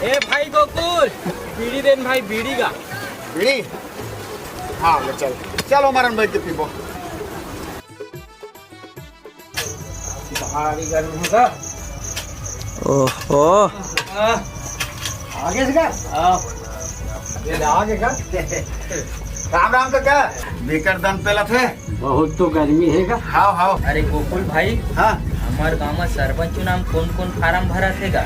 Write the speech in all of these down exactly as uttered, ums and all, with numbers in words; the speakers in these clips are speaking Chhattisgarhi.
ए भाई गोकुल, बीड़ी देन भाई, बीड़ी का। बीड़ी? हाँ, ले चल। चलो, मरन बैठ के पीबो। भारी गर्मी है का? ओहो। आगे से का? हाँ। ये आगे का? राम राम काका। बेकर दन पेलत हे। बहुत तो गर्मी हे का? हाव, हाव। अरे गोकुल भाई, हाँ। हमर गांव में सरपंच चुनाव में कौन कौन फार्म भरत हे का?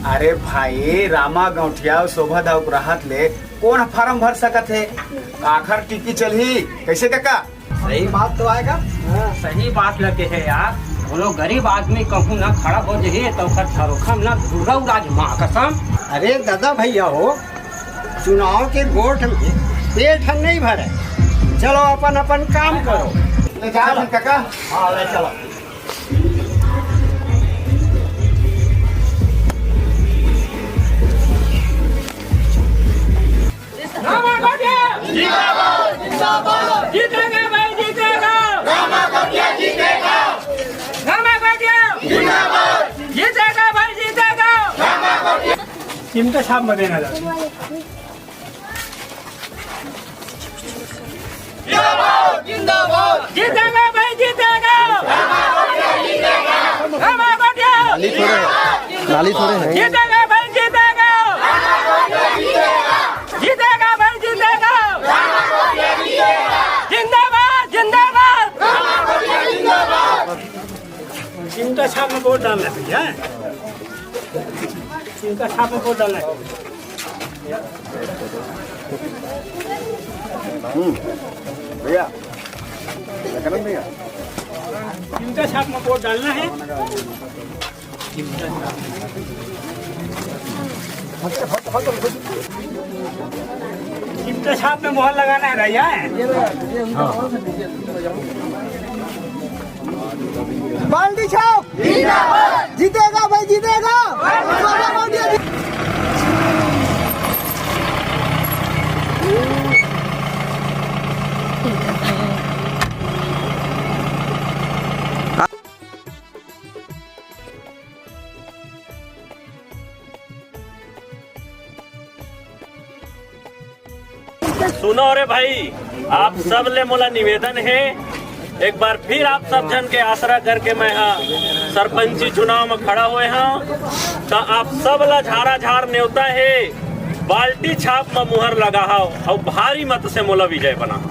अरे भाई, रामा गौंटिया अउ शोभा दाऊ के रहत ले कौन फार्म भर सकत हे? आखर टिकी चलही, कैसे काका? सही बात तो आय का। सही बात लगे हे यार। कोनो गरीब आदमी कहूँ ना खड़ा हो जही तो ओकर सरोखम ना धुर्रा उड़ा जही माँ कसम। अरे दादा भैया हो, चुनाव के गोठ में पेट ह नहीं भरे। चलो अपन अपन काम करो। ले जा काका। हाँ, ले चलो। रामा गौंटिया जिंदाबाद। जिंदाबाद। जीतेगा भाई, जीतेगा। रामा गौंटिया जीतेगा। रामा गौंटिया जिंदाबाद। जीतेगा भाई, जीतेगा। चिमटा छाप मध्ये येणार. जिंदाबाद, जिंदाबाद। जीतेगा भाई, जीतेगा। रामा गौंटिया। नाली थोड़े है, नाली थोड़े है। जीतेगा भाई, जीतेगा। जीतेगा भाई, जीतेगा। जिंदाबाद, जिंदाबाद। चिमटा छाप में वोट डालना है भैया, चिमटा छाप में वोट डालना है। हम्म, भैया, करण भैया। चिमटा छाप में वोट डालना है। चिमटा छाप में मोहर लगाना है भैया। बाल्टी छाप जिंदाबाद। जीतेगा भाई, जीतेगा। सुनो रे भाई, आप सब ले मोला निवेदन हे, एक बार फिर आप सब झन के आसरा करके मैं हा सरपंची चुनाव में खड़ा होए हा, त आप सब ला झारा झार नेवता हे, बाल्टी छाप में मुहर लगाहव अउ भारी मत से मोला विजय बनाहव।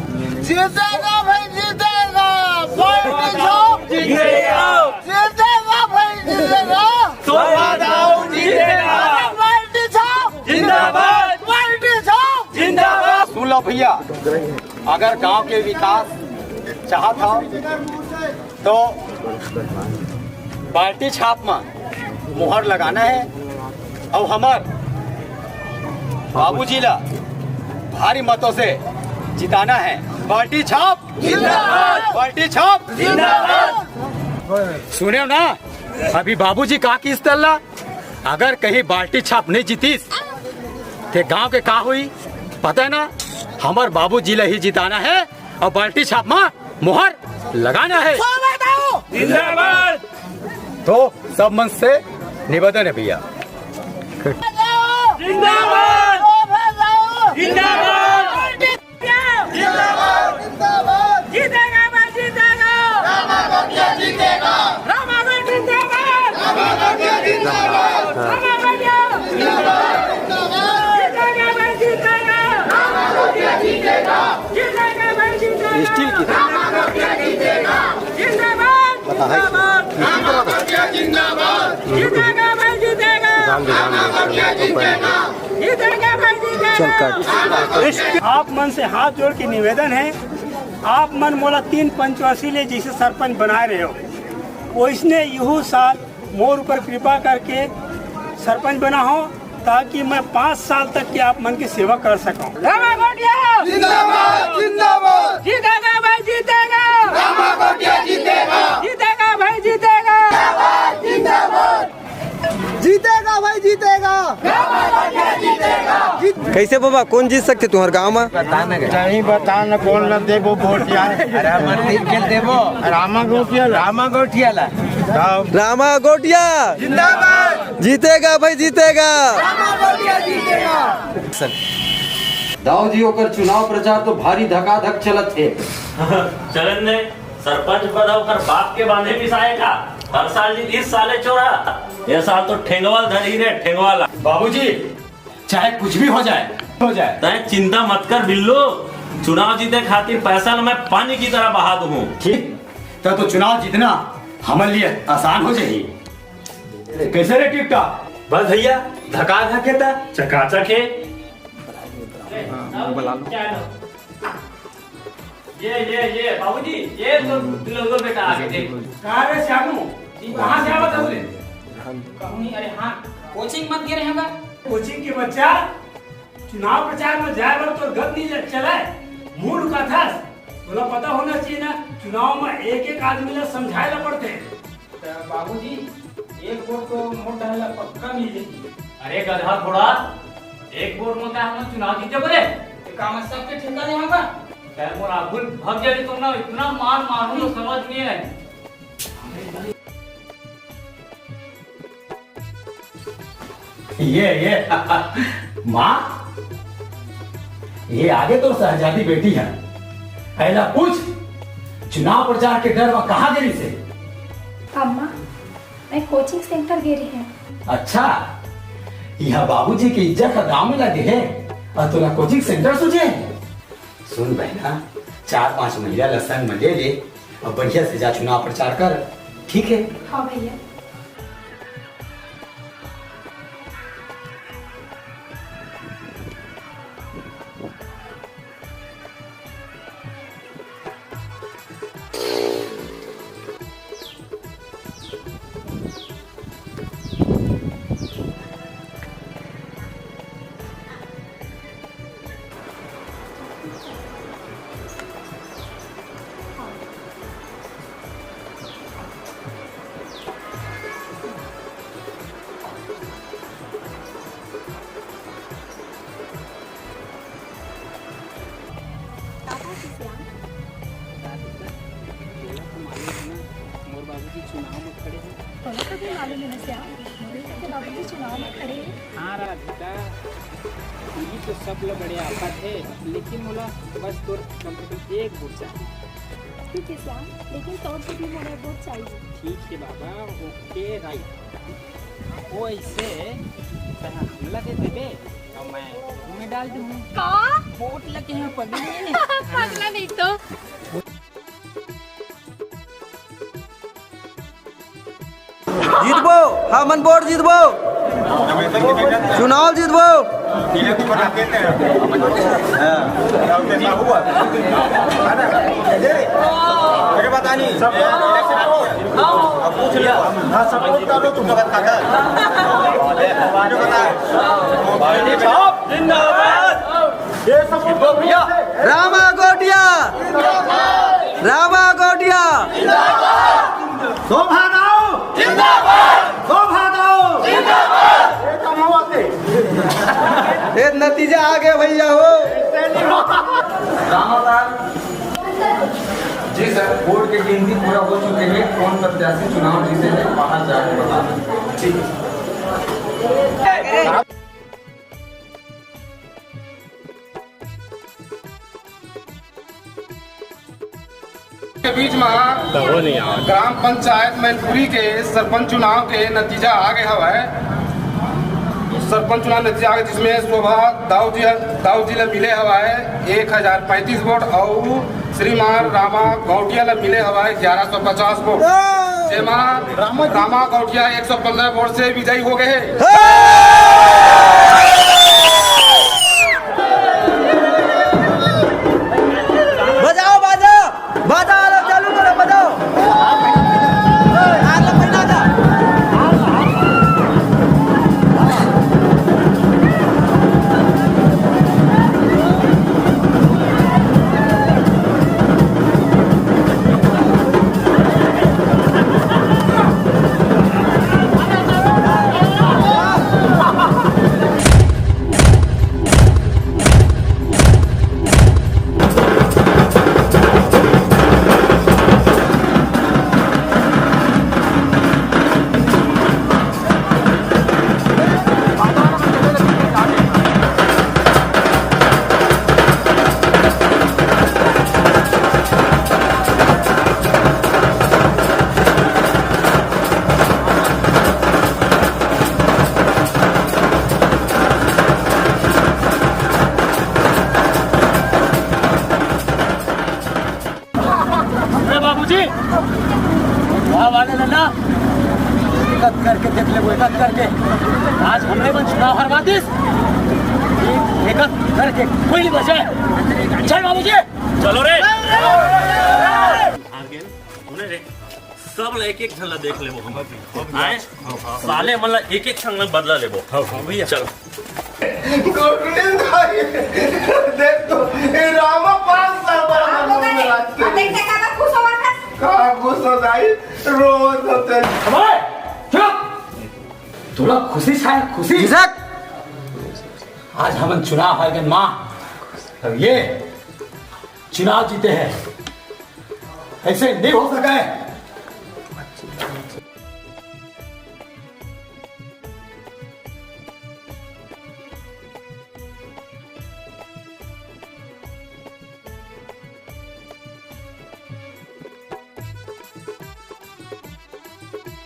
जीतेगा भाई, जीतेगा। बाल्टी छाप जीतेगा। जीतेगा भाई, जीतेगा। शोभा दाऊ जीतेगा। बाल्टी छाप जिंदाबाद। बाल्टी छाप जिंदाबाद। सुन लो भैया, अगर गांव के विकास चाहत हो तो बाल्टी छाप में मुहर लगाना है अउ हमर बाबूजी ला भारी मतों से जिताना है। बाल्टी छाप जिंदाबाद। बाल्टी छाप जिंदाबाद। सुने ना, अभी बाबूजी का किस तल्ला, अगर कहीं बाल्टी छाप नहीं जीतीस, ते गांव के का हुई, पता है ना? हमर बाबूजी ला ही जिताना है अउ बाल्टी छाप में मोहर लगाना है। जिंदाबाद। तो सब मन से निवेदन है भैया। जिंदाबाद। जिंदाबाद। जिंदाबाद। जीतेगा भाई, जीतेगा। रामा गौंटिया जीतेगा। रामा गौंटिया जिंदाबाद। रामा गौंटिया जिंदाबाद। रामा गौंटिया जिंदाबाद। जीतेगा भाई, जीतेगा। रामा गौंटिया जीतेगा। जीतेगा भाई, जीतेगा। स्टील की। रामा गौंटिया जीतेगा। जिंदाबाद। पता है? जिंदाबाद। रामा गौंटिया जिंदाबाद। जीतेगा भाई, जीतेगा। राम जी, राम जी। जीतेगा भाई, जीतेगा। चल काट। आप मन से हाथ जोड़ के निवेदन है, आप मन मोला तीन पंचवर्षी ले जैसे सरपंच बनाए रहे हो, वैसने यहू साल मोर ऊपर कृपा करके सरपंच बना हो, ताकि मैं पाँच साल तक के आप मन की सेवा कर सकूं। रामा गौंटिया जिंदाबाद, जिंदाबाद। जीतेगा भाई, जीतेगा। रामा गौंटिया जीतेगा। जीतेगा भाई, जीतेगा। जिंदाबाद, जिंदाबाद। जीतेगा भाई, जीतेगा। कैसे बाबा, कौन जीत सकथे तुम्हर गांव में? कहीं बता न, कौन ला देबो वोट यार। रामा गौंटिया ला। रामा गौंटिया ला। रामा गौंटिया। जिंदाबाद। जीतेगा भाई, जीतेगा। दाऊ जी, ओकर चुनाव प्रचार तो भारी धकाधक चलत हे। चलन ने, सरपंच पद ओकर बाप के बांधे पिसाए का? हर साल जीत इस साले चोरा। ये साल तो ठेंगवा ल धरी रे, ठेंगवा ला। बाबूजी, चाहे कुछ भी हो जाए, हो जाए। तय चिंता मत कर बिल्लू, चुनाव जीते खातिर पैसा ल मैं पानी की तरह बहा दूँ। ठीक, तब तो चुनाव जीतना हमारे लिए आसान हो जाही। कैसे रे टिकटा? बस भैया, धकाधक हे ता। चकाचक हे। ये, ये, ये, बाबूजी, ये तो दुलंगो बेटा आ गए, देख। कहाँ रे श्यामू? जी, कहाँ से आवत हस रे? कहूँ नहीं, अरे हाँ, कोचिंग मत गे रहे होगा? कोचिंग के बच्चा, चुनाव प्रचार में जाए बर तोर गत नहीं चला है। मुंह लुकाथस। तोला पता होना चाहिए ना, चुनाव में एक-एक आदमी ला समझाए ला पड़थे। त बाबूजी, एक वोट तो मोर डहर ला पक्का मिल जाही। अरे गधा थोड़ा, एक वोट में का हमन चुनाव जीत जाबो रे? ते का मैं सबके ठेका ले हंव का? तैं मोर आगू भग जाही तो ना, इतना मार मारूं तो समझ नहीं आए। ये, ये। माँ, ये आगे तो शहजादी बेटी है। एला पूछ, चुनाव प्रचार के डर में कहाँ गे रिहिसे? अम्मा, मैं कोचिंग सेंटर गे रहेंव। अच्छा, यहाँ बाबूजी के इज्जत का दाव में लगे है और तोला कोचिंग सेंटर सूझे है? सुन बहना, चार पांच महिला ला संग में ले ले और बढ़िया से जा चुनाव प्रचार कर, ठीक है? हाँ भैया। का बात हे श्याम? का दिक्कत? तोला तो मालूम हे ना, मोर बाबूजी चुनाव में खड़े हे। तोला तो भी मालूम हे ना श्याम, मोरे के बाबूजी चुनाव में खड़े हे। हाँ राधिका, ये तो सब ले बड़े आफत हे, लेकिन मोला बस तोर कम से कम एक वोट चाहिए। ठीक हे श्याम, लेकिन तोर से भी मोला वोट चाहिए। ठीक हे बाबा, ओके राइट। वो ऐसे तैं हमला दे देबे। अउ मैं ओमे डाल दूँ। का? वोट लगे हे पगली। पगला नहीं तो। जीतबो, हमन वोट जीतबो, चुनाव जीतबो। मुझे बता। हाँ, सपोर्ट करो तुम। जिंदाबाद। ये सब भैया। रामा गोटिया। रामा गोटिया। शोभा दाऊ। जिंदाबाद। शोभा दाऊ। जिंदाबाद। ये कम हुआ थे। ये नतीजा आ गया भैया हो। रामा दाऊ। जी सर, वोट की गिनती पूरा हो चुके हैं। कौन प्रत्याशी चुनाव जीते हैं, बाहर जाके बता दें। ठीक। के बीच में ग्राम पंचायत मैनपुरी के सरपंच चुनाव के नतीजा आ गए हवय। सरपंच चुनाव नतीजा आ गए, जिसमें शोभा दाऊ जी, दाऊ जी ला मिले हवय एक हजार पैंतीस वोट और श्रीमान रामा गौटिया ला मिले हवय ग्यारह सौ पचास वोट, जेमा रामा गौटिया एक सौ पन्द्रह वोट से विजयी हो गए हैं। बजाओ बाजा, बाजा वाला चालू करो, बजाओ। जी, वहाँ वाले ला ना, एकत करके देख ले, वो एकत करके। आज हमने मन चुनाव हरवा दिस, एकत करके कोई नहीं बचे। चल बाबू जी, चलो रे। हार गए ना? उन्हें रे, सब ला एक एक झन ला देख लेबो हम। आए? साले मन ला एक एक संग ला बदला लेबो। हाँ, हाँ, भैया। चलो। गोकुलेंद्र भाई, देख तो, ये रामा पाँच साल बाद हम लोग में राज कर देख, देख, देख, खुश हो रहा था। कहाँ खुश हो जाई? रोज होते। अबे, चुप! तोला खुशी शायद खुशी। जी सर। आज हमन चुनाव हार गए माँ। अब ये चुनाव जीते हैं, ऐसे नहीं हो सका है।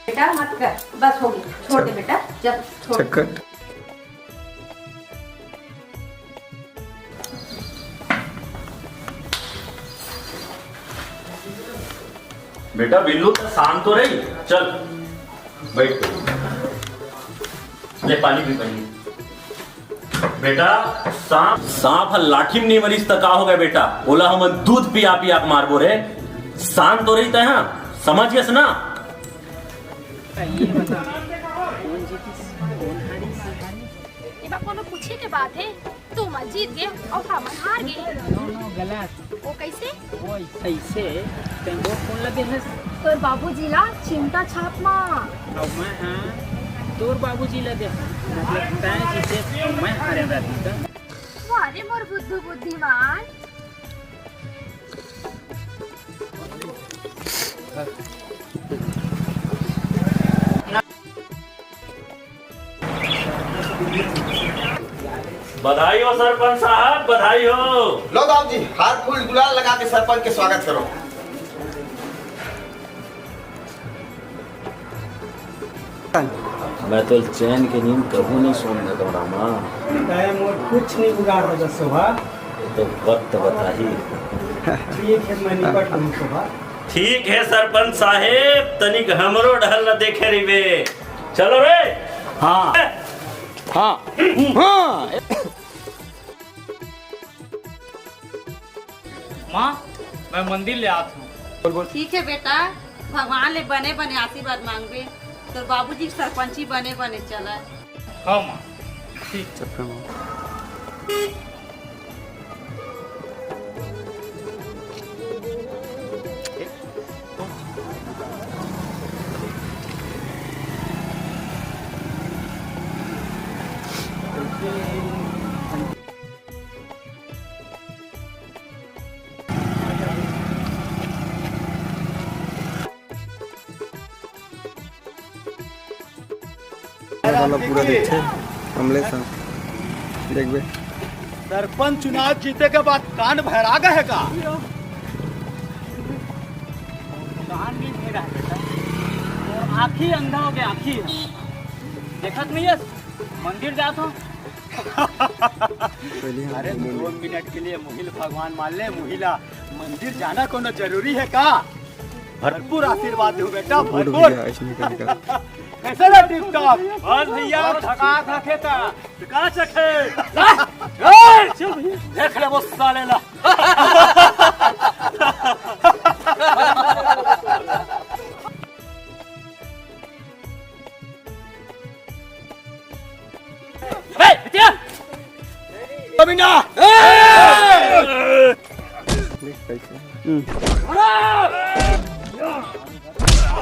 बेटा मत कर, बस हो गई, छोड़ दे बेटा, जब छोड़। चक्कर। बेटा बिल्लू, तो शांत तो रही, चल बैठ। ले पानी पी, पानी। बेटा, सांप, सांप ह लाठी में नहीं मरिस त का हो गया बेटा? ओला हमन दूध पिया पिया के मारबो रे। शांत तो रही तै, हाँ, समझ गए ना? ये बता, कौन जीतिस, कौन हारिस? एमा कोनो पूछे के बात है? तू मन जीत गे अउ हमन हार गे। नो, नो, गलत। वो कैसे? वो ऐसे, तैं वोट कोन ला देहस? तोर बाबूजी ला चिमटा छाप मा। अउ मैं, हाँ, तोर बाबूजी ला देहस। मतलब तैं जीते, मैं हारे रहती त। वाह रे मोर बुद्धू बुद्धिमान। बधाई हो सरपंच साहब, बधाई हो। लो बाबूजी, हार फूल गुलाल लगा के सरपंच के स्वागत करो। मैं तो चैन के नींद कभू नहीं सोने देता रामा। तैं मोर कुछ नहीं बिगाड़ सकस शोभा। ये तो वक्त बताही। ठीक है, मैं निपट लूँ शोभा। ठीक है सरपंच साहेब, तनिक हमरो ढल न देखे रहिबे। चलो रे। हाँ। हाँ। हाँ। माँ, मैं मंदिर ले आत हूँ। ठीक है बेटा, भगवान ले बने बने आशीर्वाद मांगबे, तोर बाबूजी के सरपंची बने बने चला। हाँ माँ, ठीक। चक्कर में। वाला पूरा देखथे, कमलेश ह। देखबे। सरपंच चुनाव जीते के बाद कान भैरा गे हे का? कान नहीं भैरा बेटा, आँखी अंधा हो गया, आँखी। देखत नहीं है, मंदिर जात हो। पहले हम अरे घूमेंगे। दो मिनट के लिए मुहिल भगवान मान ले, मुहिला मंदिर जाना कोनो जरूरी है का? भरपूर आशीर्वाद दो बेटा, गुड भरपूर। भैया, ऐसे नहीं करेगा। कैसे ना टिप टॉप? बस भैया, झकास रखे था। झकास रखे। ए, चल भैया। देख ले वो साले ला। ए, बिटिया। कमीना। ए! देख कैसे। हम्म।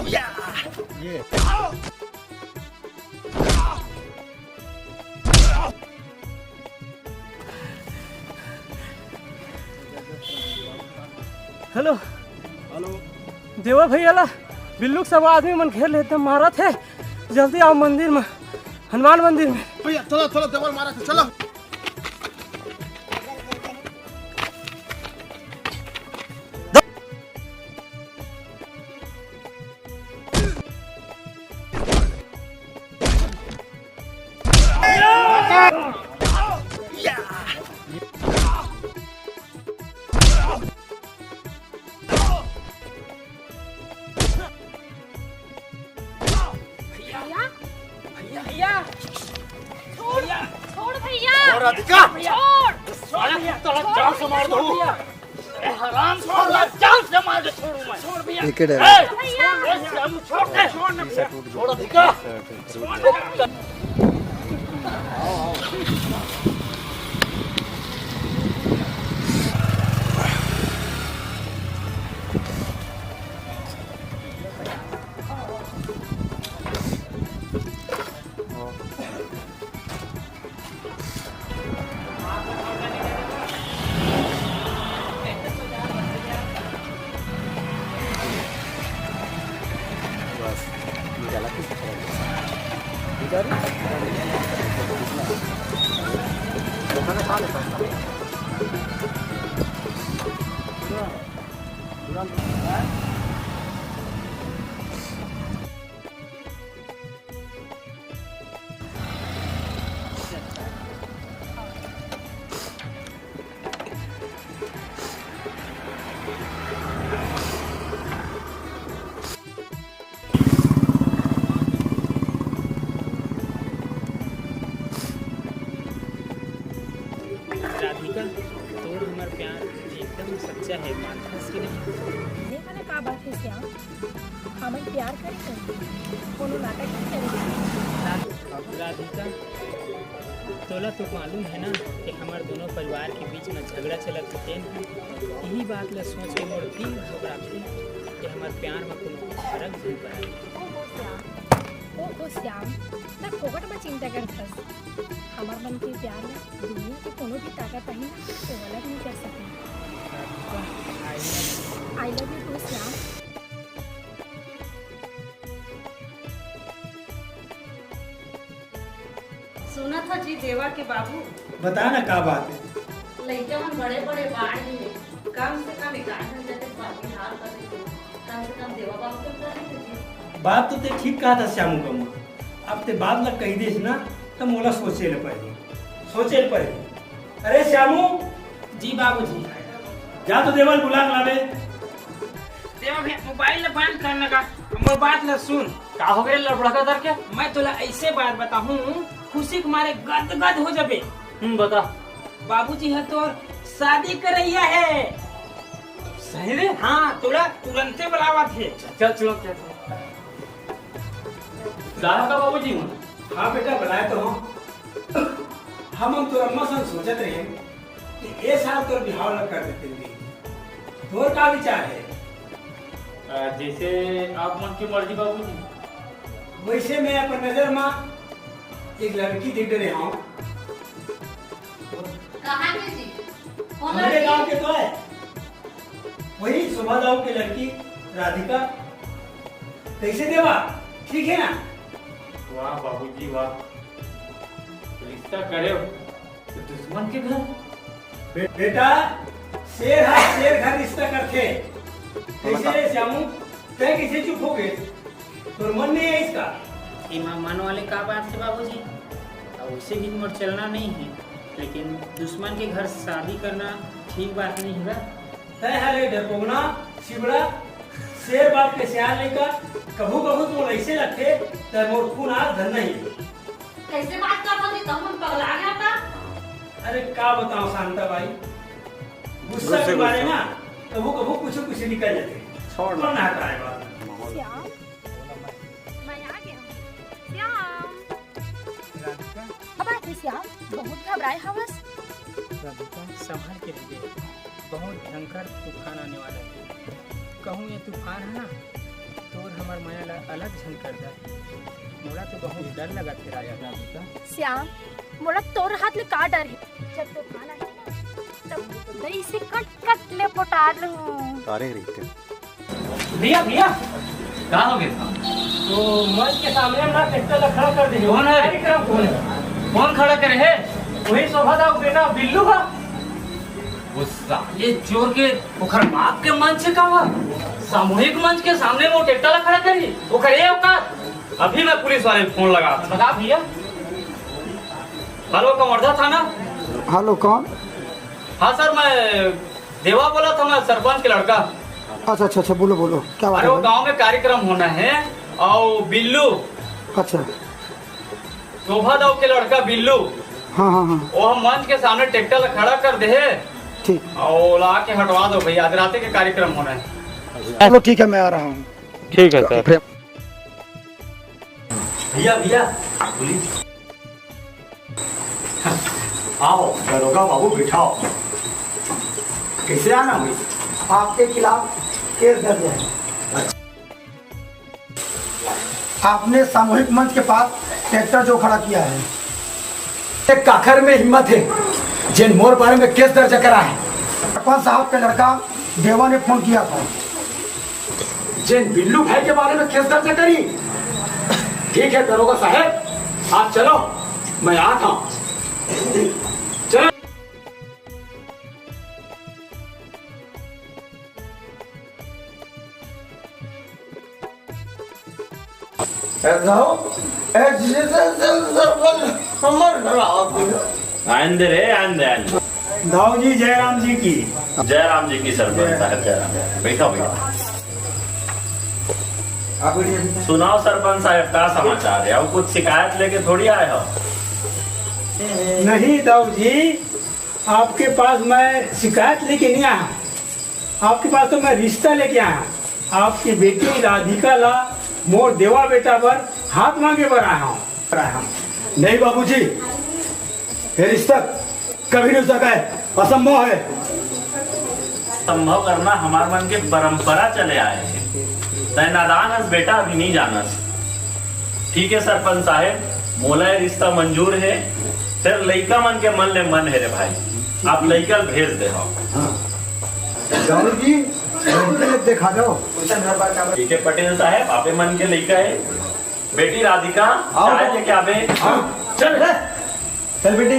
ये। हेलो। हेलो। देवा भैया ला बिल्लू के सब आदमी मन घेर ले, एकदम मारत हे। जल्दी आओ मंदिर में, हनुमान मंदिर में। भैया, चलो, चलो, देवा ल मारत हे, चलो। राधिका, साले कुत्ता ला जान से मार दूं। ए हराम, साला जान से मार के छोड़ू मैं। छोड़ भैया। एक ही डर। ए, ए, हम छोड़ दे। छोड़ राधिका। राधिका, तोर हमर प्यार एकदम सच्चा है, मानथस कि नहीं? ये वाला का बात है श्याम? हमन प्यार करे हन, कोनो नाटक नहीं करे। राधिका, तोला तो मालूम है ना कि हमर दोनों परिवार के बीच में झगड़ा चलत हे, तेन ह यही बात ला सोच के मोर दिल घबराथे कि हमर प्यार में कोनो फर्क झन पड़े। ओहो श्याम, ओहो श्याम, त फोकट में चिंता करथस। हमर मन के प्यार ला दुनिया के कोनो भी ताकत आही ना, ओला भी नहीं कर सके। Radhika, I love you। I love you too श्याम। सुनत ह जी देवा के बाबू। बता ना का बात है? लइका मन बड़े बड़े बाढ़ ही है, कम से कम एक आध घंटा तक बाकी हाल कर देते, कम से कम देवा बाबू तो कर देते जी। बात तो ते ठीक कहा था श्यामू कम्मा, अब ते बात ला कही देस ना, त मोला सोचे ले पड़ही, सोचे ले पड़ही। अरे श्यामू। जी बाबूजी। जा तो देवा ल बुला के लाबे। देवा भैया, मोबाइल ला बंद करना का, मोर बात ला सुन। का हो गए लड़बड़का दर के? मैं तोला ऐसे बात बताहूँ, खुशी के मारे गदगद हो जाबे। हम्म, बता। बाबूजी ह तोर शादी करइया है। सही में? हाँ, तोला तुरंते बुलावत हे। चल, चल, चल। दादा का बाबूजी हूँ। हाँ बेटा, बुलाए तो हूँ। हम, हम तोर अम्मा संग सोचत रहे कि ए साल तोर बिहाव ला कर देते हैं। तोर का विचार है? आ, जैसे आप मन की मर्जी बाबूजी। वैसे मैं अपन नजर में एक लड़की देख रहे हूँ। कहाँ के जी? कौन हमरे लड़की? गांव के तो है, वही शोभा दाऊ के लड़की राधिका। कैसे देवा, ठीक है ना? वाह बाबूजी वाह, रिश्ता करे हो तो दुश्मन के घर। बे-, बेटा, शेर हा शेर घर रिश्ता करथे। कैसे रे श्यामू, तै कैसे चुप हो गए? तोर मन नहीं है इसका? एमा मन वाले का बात है बाबूजी? अब उसे भी मोर चलना नहीं है, लेकिन दुश्मन के घर शादी करना ठीक बात नहीं है। तै हरे डरपोगना, सिबड़ा, शेर बाप के सियार लइका, कभू कभू तो ऐसे लगथे, तै मोर खून आग धन नहीं। कैसे बात करता जी, तुम पगला गया था? अरे का बताओ शांता बाई, गुस्सा गुस्से, के मारे गुस्सा। ना कभू कभू कुछ कुछ निकल जाते। छोड़। कौन हटाए बात? श्याम, मैं आ गया। श्याम। राधिका। अब आते श्याम, बहुत घबराए हवस। राधिका, संभल के रहिए, बहुत भयंकर तूफान आने वाला है। कहूँ ये तूफान है ना, तोर हमर माया ला अलग झन कर दे। मोला तो बहुत डर लगत हे राधिका। श्याम, मोला तोर हाथ ले का डर है? जब तूफान आही ना, तब गई से कट कट ले पोटा लूं। तारे रहिते। भैया, भैया। का हो गया? तो मंच के सामने ना ट्रैक्टर ला खड़ा कर दीजिए। कौन है? कार्यक्रम कौन है? कौन खड़ा करे है? वही शोभा दा बेटा बिल्लू का। वो साले चोर के, ओकर बाप के मंच का हुआ? सामूहिक मंच के सामने वो ट्रैक्टर ला खड़ा करी? ओकर ये औकात? अभी मैं पुलिस वाले को फोन लगा। बता भैया। हेलो, कवर्धा थाना। हेलो, कौन? हाँ सर, मैं देवा बोला था, मैं सरपंच के लड़का। अच्छा, अच्छा, अच्छा, बोलो, बोलो, क्या बात अरे, है वो भाई? गांव में कार्यक्रम होना है, और बिल्लू, अच्छा। शोभा दाऊ के लड़का बिल्लू, हाँ, हाँ, हाँ। वो हम मंच के सामने ट्रैक्टर ला खड़ा कर दे हे। ठीक। और ओला आके हटवा दो भैया, आधी रात के कार्यक्रम होना है। चलो ठीक है, मैं आ रहा हूँ। ठीक है सर। भैया, भैया, पुलिस। आओ, दरोगा बाबू, बैठाओ। कैसे आना हुई? आपके खिलाफ केस दर्ज है। अच्छा। आपने सामूहिक मंच के पास ट्रैक्टर जो खड़ा किया है, एक काखर में हिम्मत है, जेन मोर बारे में केस दर्ज करा है। सरपंच साहब के लड़का देवा ने फोन किया था। जेन बिल्लू भाई के बारे में केस दर्ज करी। ठीक है दरोगा साहब, आप चलो, मैं आता हूँ। चलो। ए, जाओ। ए, जी, जी, जी, जी, हमर घर आओ। आइन दे रे, आइन दे, आइन दे। दाऊ जी, जय राम जी की। जय राम जी की सरपंच साहब, जय राम। बैठो, बैठो। सुनाओ सरपंच साहब, का समाचार है? अब कुछ शिकायत लेके थोड़ी आए हो? नहीं दाऊ जी, आपके पास मैं शिकायत लेके नहीं आया, आपके पास तो मैं रिश्ता लेके आया। आपकी बेटी राधिका ला मोर देवा बेटा बर हाथ मांगे बर आया हूँ। नहीं बाबूजी, ये रिश्ता कभी नहीं हो सका है, असंभव है। संभव करना हमार मन के परंपरा चले आए हे। तय नादान हस बेटा, अभी नहीं जानस। ठीक है सरपंच साहेब, मोला ये रिश्ता मंजूर है। तेर लइका मन के मन ले मन है रे भाई, आप लइका ल भेज दे हो। हाँ। जरूर जी, लड़की ने देखा जाओ। ठीक है पटेल साहेब, आपे मन के लइका है। बेटी राधिका, आओ। चाय लेके आवे। हाँ। चल। चल बेटी।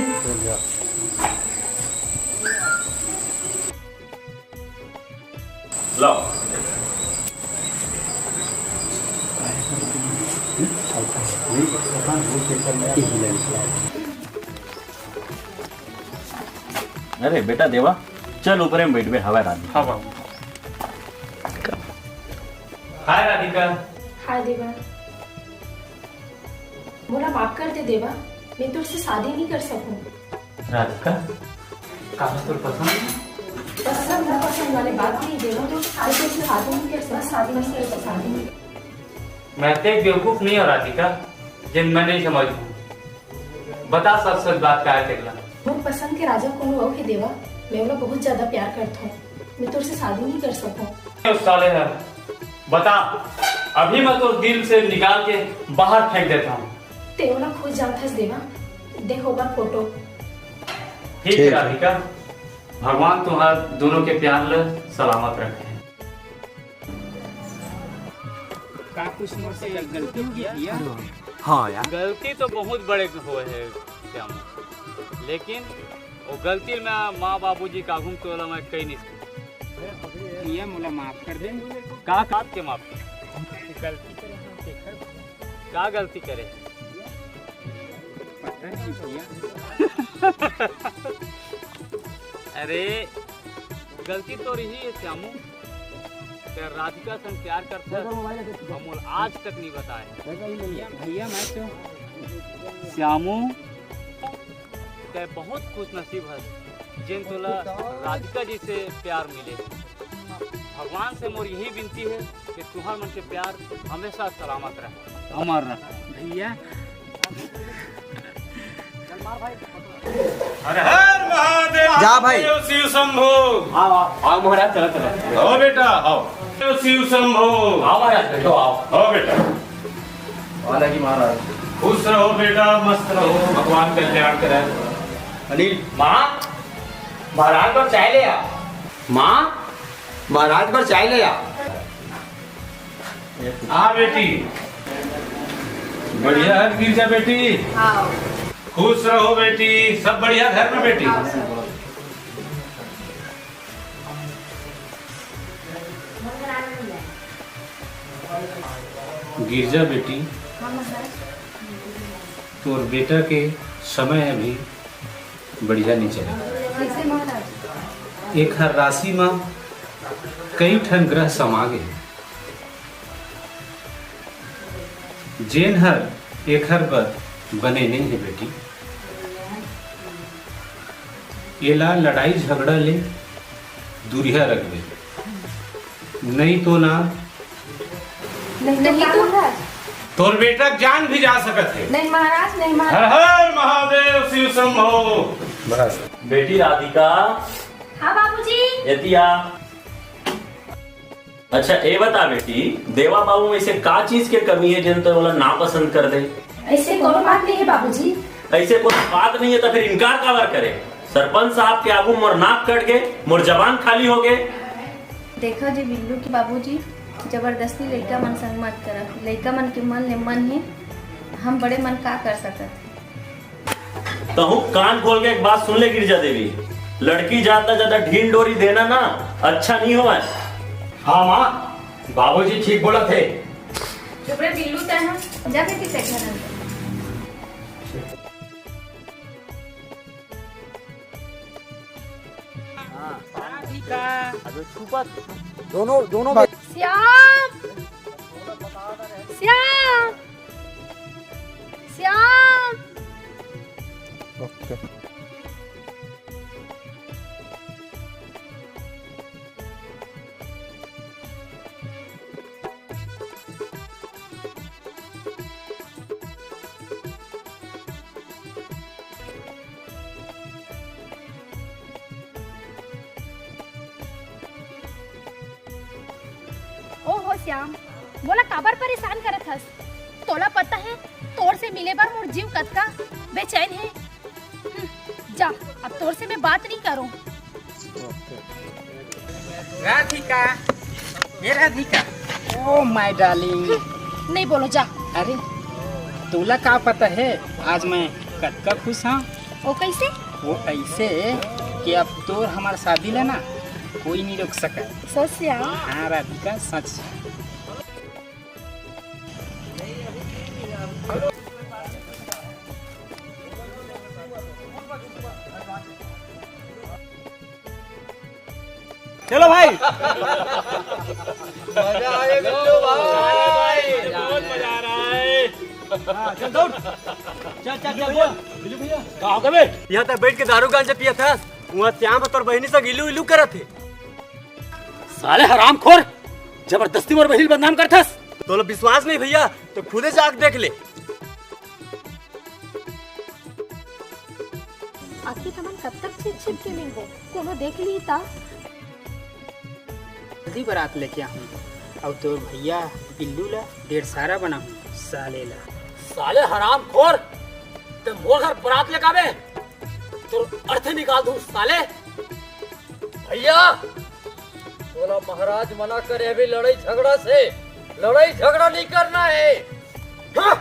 लो। अरे बेटा देवा, चल ऊपरे में बैठबे, हवा राधिका। हाँ बाबू। हाय राधिका। हाय देवा। मोला माफ कर दे देवा, मैं तोर से शादी नहीं कर सकूं। राधिका, का मैं तोर पसंद हूँ? पसंद ना पसंद वाली बात नहीं देवा, तो मैं तोर से शादी नहीं कर सकूं, शादी नहीं कर सकूं। मैं ते बेवकूफ नहीं हूँ राधिका, जेन मैं नहीं समझ हूँ। बता सच सच बात का है तेला। मोर पसंद के राजा कोनो अउ हे देवा, मैं ओला बहुत ज्यादा प्यार करत हूँ, मैं तोर से शादी नहीं कर सकूं। उस साले है, बता, अभी मैं तोर दिल से निकाल के बाहर फेंक देता हूँ। ते ओला खुद जानथस देवा, देख ओकर फोटो। ठीक ठीक है है। राधिका, भगवान तुम्हार दोनों के प्यार ल सलामत रखे। का कुछ मोर से गलती हो गई भैया? हाँ यार। गलती तो बहुत बड़े होए है श्याम, लेकिन वो गलती में माँ बाबूजी का आगू में तोला मैं कही नहीं सकता। भैया मोला माफ कर दे। का बात के माफ? गलती करे हम तेकर। का गलती करे? पता नहीं भैया। अरे गलती तो रही है श्यामू, ते राधिका संग प्यार करथस, अउ मोला आज तक नहीं बताए। भैया, भैया, मैं तो श्यामू, ते बहुत खुश नसीब हस, जेन तोला राधिका जी से प्यार मिले। भगवान से मोर यही विनती है कि तुम्हार मन के प्यार हमेशा सलामत रहे, अमर रहे। भैया। हर हर महादेव। जा भाई। शिव शंभो। आओ, आओ, आओ महाराज, चलो, चलो। आओ बेटा, आओ। शिव शंभो। आओ महाराज, बैठो, आओ। आओ बेटा। वाला की महाराज। खुश रहो बेटा, मस्त रहो, भगवान कल्याण करे। अनिल, माँ, महाराज बर चाय ले आ। माँ, महाराज बर चाय ले आ। आ बेटी, बढ़िया है गिरजा बेटी। हाँ। खुश रहो बेटी, सब बढ़िया घर में बेटी। हाँ, सब बढ़िया। गिरजा बेटी, हाँ, महाराज। तोर बेटा के समय अभी बढ़िया नहीं चले। कैसे महाराज? एक हर राशि में कई ठन ग्रह समा गे, जेन हर एखर बर बने नहीं है बेटी। एला लड़ाई झगड़ा ले दूरिहा रखबे, नहीं तो ना नहीं तो का महाराज। तोर बेटा के जान भी जा सकत हे। नहीं महाराज, नहीं महाराज। हर हर महादेव शिव शंभो। बेटी राधिका, हाँ बाबूजी। यदि आ अच्छा, ए बता बेटी, देवा बाबू में से का चीज के कमी हे, जेन तोर ओला नापसंद कर दे? ऐसे कोनो बात नहीं हे बाबूजी। ऐसे कोनो बात नहीं हे, तो फिर इनकार काबर करे? सरपंच साहब के आगू मोर नाक कट गे, मोर जबान खाली हो गे। देखा जी बिल्लू के बाबूजी, जबरदस्ती लइका मन संग मत करा। लइका मन के मन ले मन हे, हम बड़े मन का कर सकत हे। तहूँ कान खोल के एक बात सुन ले गिरजा देवी, लड़की जात ला ज्यादा ढील डोरी देना ना अच्छा नहीं होवय। हाँ माँ, बाबूजी ठीक बोलत हे। चुप रे बिल्लू, तै ह जा बेटी, तै घर अंदर। हाँ। अबे छुपा, दोनों, दोनों। श्याम, श्याम, श्याम। ओके। ओहो श्याम, मोला काबर परेशान करत हस? तोला पता हे, तोर से मिले बर मोर जीव कतका बेचैन हे। हम्म, जा, अब तोर से मैं बात नहीं करूं। राधिका, ये राधिका, ओ माय डार्लिंग। नहीं बोलो, जा। अरे, तोला का पता हे, आज मैं कतका खुश हूँ। वो कैसे? वो ऐसे कि अब तोर हमार शादी ला ना कोई नहीं रोक सका। सच श्याम? हाँ राधिका, सच। चलो भाई। मजा आए बिल्लू भाई। बहुत मजा आ रहा है। हाँ, चल दौड़। चल, चल, चल, बोल। बिल्लू भैया। का हो गे बे? यहाँ तक बैठ के दारू गांजा पिया था, वहाँ श्याम तोर बहिनी से इलू इलू करत हे। साले हरामखोर, जबरदस्ती मोर बहिनी बदनाम करथस। तोला विश्वास नहीं भैया, तो खुदे जाके देख ले। आखिर हमन कब तक छिप छिप के मिलबो? कोनो देख ली ता? जल्दी बारात लेके आहूं, अउ तोर भैया बिल्लू ला डेढ़ सारा बनाहूं, साले ला। साले हरामखोर, ते मोर घर बारात लेके आबे, तोर अर्थ निकाल दूं साले। भैया, तोला महाराज मना करे, अभी लड़ाई झगड़ा से, लड़ाई झगड़ा नहीं करना है। हाँ।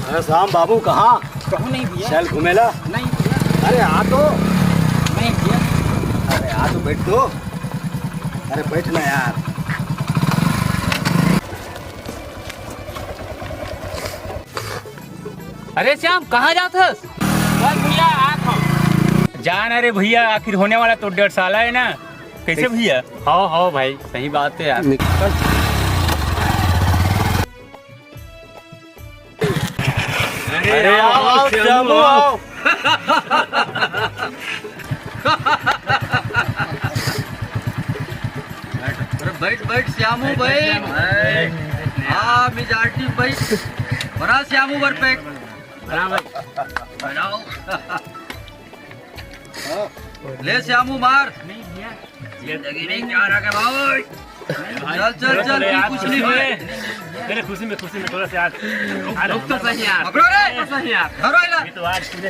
अरे श्याम बाबू, कहाँ? कहूँ नहीं भैया। चल घूमेला। नहीं भैया। अरे आ तो। नहीं भैया। अरे आ तो, बैठ तो। अरे बैठ ना यार। अरे श्याम, कहाँ जात हस? बस भैया, आत हूँ। जा ना रे भैया, आखिर होने वाला तो डेढ़ साल है ना। कैसे भैया? हाँ, हाँ भाई, सही बात है यार। अरे आओ, आओ, श्यामू, श्यामू, आओ। अरे बैठ, बैठ, श्यामू बैठ, भाई। बैठ, बैठ, बैठ। हाँ, मेजोरिटी भाई। बड़ा श्यामू बर पैक। बड़ा भाई। बनाओ। ले श्यामू मार। जिंदगी नहीं जा रहा क्या भाई? चल, चल, चल, अरे यार, कुछ नहीं होए। तेरे खुशी में, खुशी में थोड़ा सा यार। अरे रुक तो सही यार। पकड़ो रे। तो सही यार। धरो इधर। ये तो आज तूने।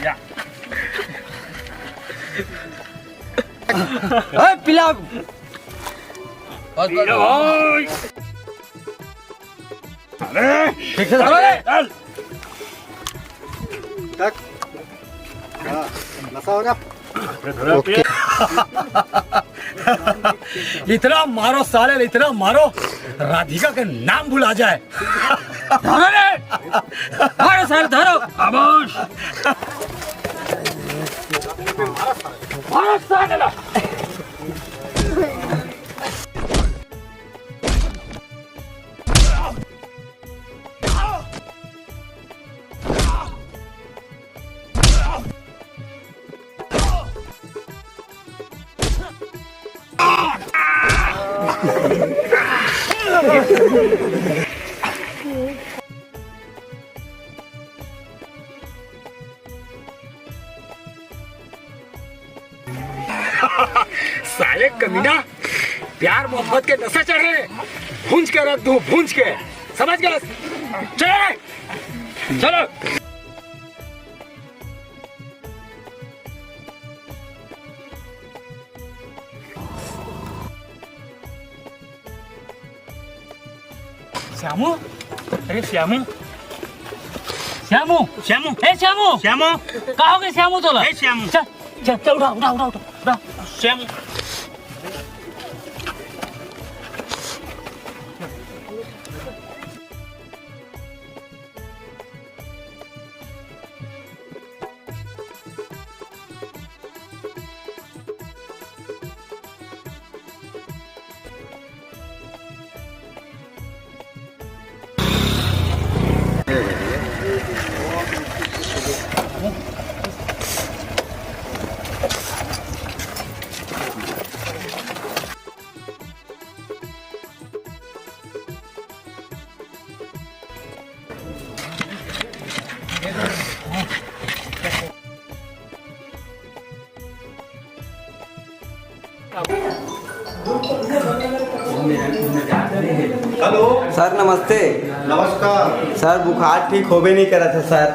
या। ए, पिला। बस, बस। भाई। अरे, ठीक से धरो रे। चल। तक। हाँ, नशा हो गया। ओके। इतना मारो साले, इतना मारो, राधिका के नाम भुला जाए। धरो रे, धरो साले, धरो। खामोश। भाग साले ला। साले कमीना, प्यार मोहब्बत के नशा चढ़े, भूंज के रख दूं, भूंज के। समझ गए? चलो, चलो। श्यामू, अरे श्यामू, श्यामू, श्यामू, ए श्यामू, श्यामू। का हो गए श्यामू तोला? ए श्यामू। चल, चल, चल, उठा, उठा, उठा, उठा, उठा। श्यामू। हेलो। सर नमस्ते। नमस्कार। सर बुखार ठीक होबे नहीं करत हे सर।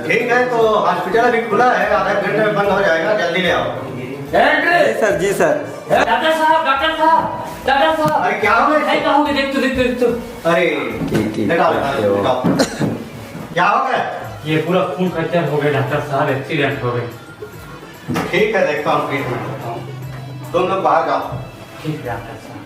ठीक है, तो हॉस्पिटल अभी खुला है, आधा घंटे में बंद हो जाएगा, जल्दी ले आओ। जी सर, जी सर। डॉक्टर साहब, डॉक्टर साहब, डॉक्टर साहब। अरे क्या हो गया? नहीं कहूँगी, देख तू, देख तू, देख तू। अरे ठीक, ठीक। बैठाओ, बैठाओ, बैठाओ। क्या हो गया? ये पूरा खून खच्चर हो गया डॉक्टर साहब, एक्सीडेंट हो गया। ठीक है, देखता हूँ, ट्रीटमेंट करता हूँ। तुम लोग बाहर जाओ। ठीक है डॉक्टर साहब।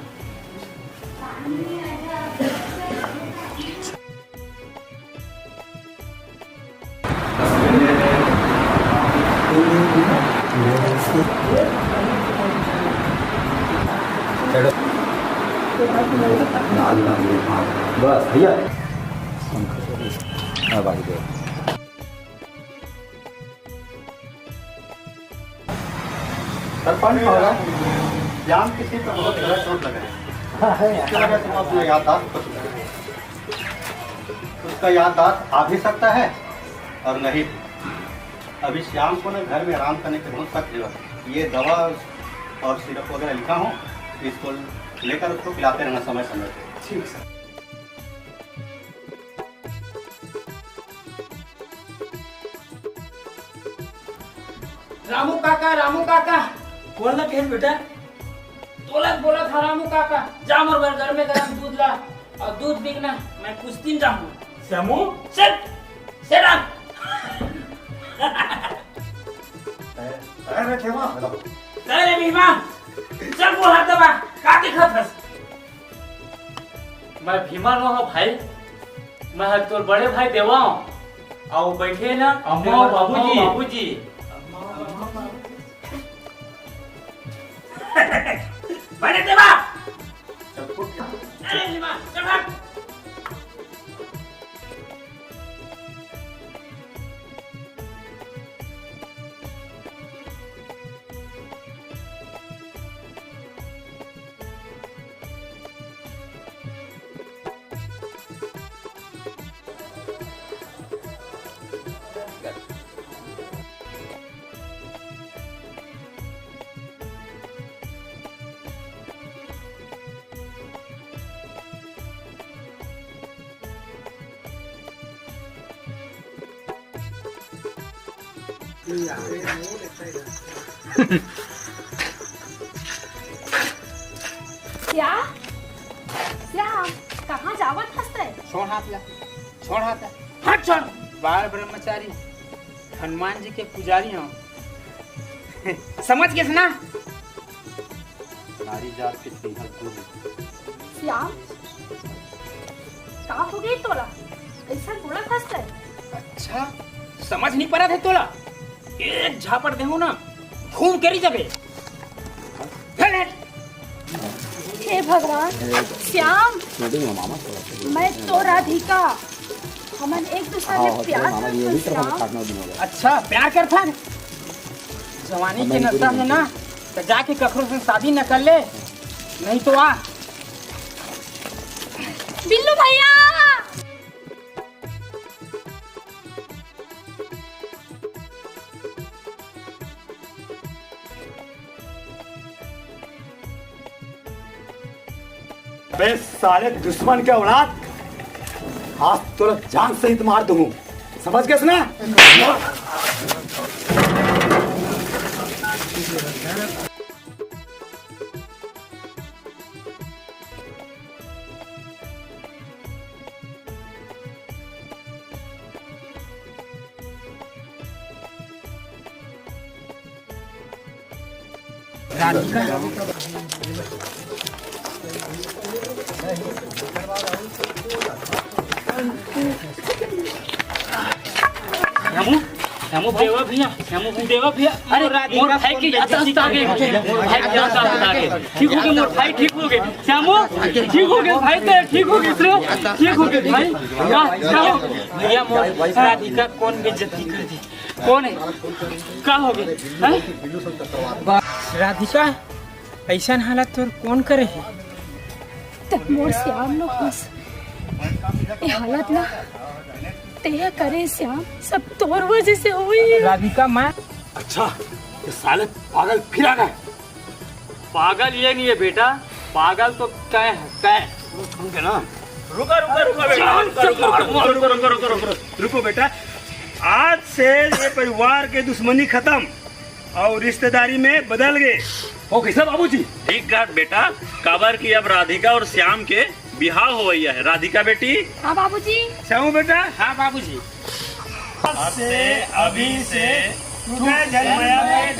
बस भैया। हाँ, भाई दे। सरपंच महोदय, श्याम किसी पर बहुत गहरा चोट लगा है। हाँ, है। इसकी वजह से वो अपना याददाश्त खो चुका है। उसका याददाश्त आ भी सकता है और नहीं भी। अभी श्याम को ना घर में आराम करने की बहुत सख्त जरूरत है। ये दवा और सिरप वगैरह लिखा हूँ, इसको लेकर उसको पिलाते रहना समय समय पे। ठीक सर। रामू काका, रामू काका। बोल ना, कहे बेटा। तोला बोलत हँव रामू काका, जा मोर बर गरमे गरम दूध ला, अउ दूध बिना मैं कुश्ती म जाहूँ। श्यामू? Shut, shut up। अरे, अरे, खेमा। अरे भीमा, चल वो हाथ दबा, का दिखत हस? मैं भीमा नो हँव भाई, मैं ह तोर बड़े भाई देवा हँव। अउ बइठे ना अम्मा अउ बाबूजी। बाबूजी। बड़े देवा। अरे भीमा, चल भाग। क्या? क्या? कहाँ जावत हस तैं? छोड़ हाथ ला, छोड़ हाथ ला। हट छोड़। बाल ब्रह्मचारी, हनुमान जी के पुजारी हँव। समझ गेस ना? नारी जात के चिन्ह तू हे। श्याम, का हो गे तोला? अइसन बोलत हस तैं? अच्छा, समझ नइ परत हे तोला? एक झापड़ देहूँ ना, खूब करी जबे। हे भगवान, श्याम, मैं तो राधिका, हमन एक दूसरा ले प्यार करथन श्याम। अच्छा, प्यार करथन? जवानी के नशा में ना, तो जाके कखरो से शादी न कर ले, नहीं तो आ। बिल्लू भैया, बे साले दुश्मन के औलाद, आज तोला जान सहित मार दूं, समझ गेस ना? श्यामू, श्यामू देवा भैया, श्यामू देवा भैया, अरे मोर भाई के याददाश्त आ गे, मोर भाई के याददाश्त आ गे, ठीक हो गे, मोर भाई ठीक हो गे, श्यामू ठीक हो गे, भाई तेरा ठीक हो गे, श्यामू ठीक हो गे भाई। वाह, श्यामू। भैया मोर राधिका कौन बेइज्जती कर दी? कौन है? का हो गे? हैं? राधिका, अइसन हालत तोर कौन करे हे? ते मोर श्याम नो हंस। ए हालत ना तें करे श्याम, सब तोर वजह से हुई। राधिका माँ। अच्छा, ये साले पागल फिर आ गए। पागल ये नहीं है बेटा, पागल तो तैं है, तैं। रुको, रुको, रुको बेटा, रुको, रुको, रुको, रुको, रुको, रुको, रुको, रुको बेटा। आज से ये परिवार के दुश्मनी खत्म और रिश्तेदारी में बदल गए। हो कैसा बाबूजी? ठीक कहा बेटा, काबर कि अब राधिका और श्याम के बिहाव होवइया है। राधिका बेटी। हाँ बाबूजी। श्यामू बेटा। हाँ बाबूजी। आज से, अभी से, तुझे जन्मया में